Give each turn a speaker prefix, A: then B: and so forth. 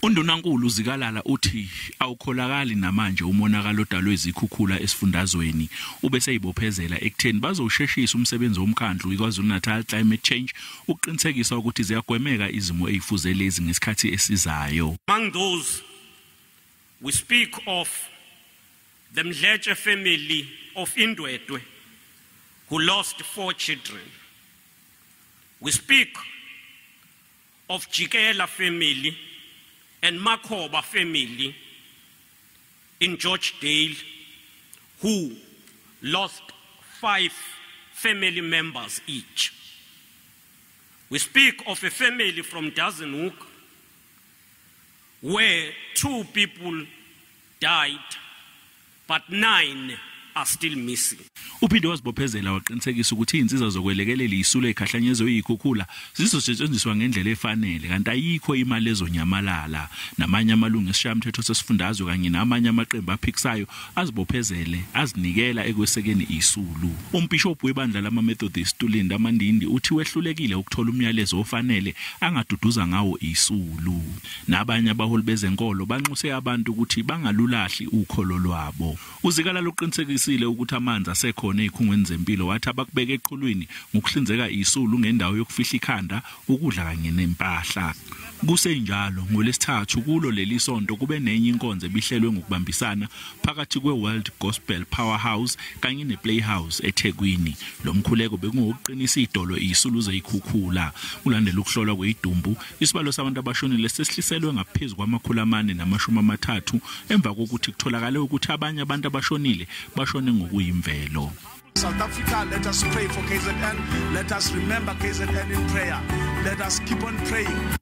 A: Undunankulu Zikalala uthi awukholakali namanje umonakalo odalwe izikhukhula esifundazweni. Ubeseyibophezela ekutheni bazowusheshisa umsebenzi womkhandlu iKwaZulu-Natal Climate Change ukuqinisekisa ukuthi ziyagwemeka izimo ezifuze lezi ngesikhathi esizayo.
B: Among those, we speak of the Mdletshe family of Indwedwe, who lost 4 children. We speak of Jikela family and Makoba family in George Dale, who lost 5 family members each. We speak of a family from Dazenhoek, where 2 people died, but 9 are still missing.
A: Uphinde wazibophezela waqinisekisa ukuthi izinsiza zokwelekelela izisulu ezikhahlanyezo izikhukhula zizosetshenziswa ngendlela efanele, kanti ayikho imali ezonyamalala. Namanye amalungu esishayamthetho sesifundazwe kanye namanye amaqembu aphikisayo azibophezele azinikela ekwesekeni isulu. Umbhishobhi webandla lama-Methodist uLinda Mandindi uthi wehlulekile ukuthola umyalezo ofanele angaduduza ngawo isulu. Nabanye abaholi bezenkolo banxuse abantu ukuthi bangalulahli ukholo lwabo. UZikalala uqinisekisile ukuthi amanzi asekhona ezikhungweni zempilo, wathi abakubeke eqhulwini ngokuhlinzeka isulu ngendawo yokufihla ikhanda, ukudla kanye nempahla. Kusenjalo, ngoLwesithathu kulo leli sonto kube nenye inkonzo ebihlelwe ngokubambisana phakathi kwe-World Gospel Powerhouse kanye ne-Playhouse eThekwini. Lo mkhuleko bekungokuqinisa idolo izisulu zeyikhukhula. Kulandela ukuhlolwa kweyidumbu, isibalo sabantu abashonile sesihliselwe ngaphezu kwama-430 emva kokuthi kutholakale ukuthi abanye abantu abashonile bashone ngokuyimvelo.
C: South Africa, let us pray for KZN. Let us remember KZN in prayer. Let us keep on praying.